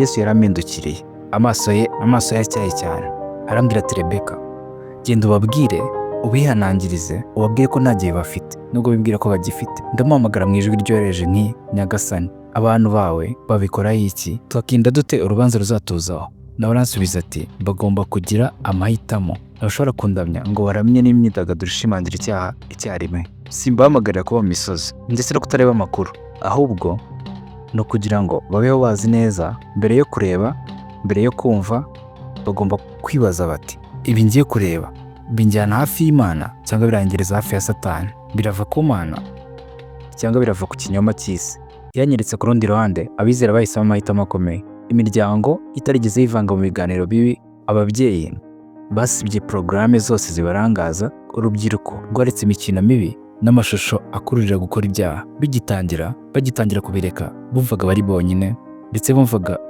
Yesu yarampindukiriye, amaso ye atyaye cyane, arambwira ati: "Rebeka, genda ubabwire, ubihanangirize, ubabwire ko nta gihe bafite nubwo bibwira ko bagifite." Ndamuhamagara mu ijwi ryoroheje nti: "Nyagasani, abantu bawe babikoraho iki? Twakirinda dute urubanza ruzatuzaho?" Nawe aransubiza ati: "Bagomba kugira amahitamo. Ntibashobora kundamya ngo baramye n'imyidagaduro ishimangira icyaha icyarimwe. Simbahamagarira kuba mu misozi ndetse no kutareba amakuru, ahubwo ni ukugira ngo babeho bazi neza mbere yo kureba, mbere yo kumva, bagomba kwibaza bati: 'Ibi ngiye kureba binjyana hafi y'Imana cyangwa birangiriza hafi ya Satani? Birava ku Mana cyangwa birava ku kinyoma cy'isi?'" Yanyeretse ku rundi ruhande abizera bahisemo amahitamo akomeye, imiryango itarigeze yivanga mu biganiro bibi, ababyeyi basibye porogaramu zose zibarangaza, urubyiruko rwaretse imikino mibi n'amashusho akururira gukora ibyaha. Bigitangira, bagitangira kubireka, bumvaga bari bonyine, ndetse bumvaga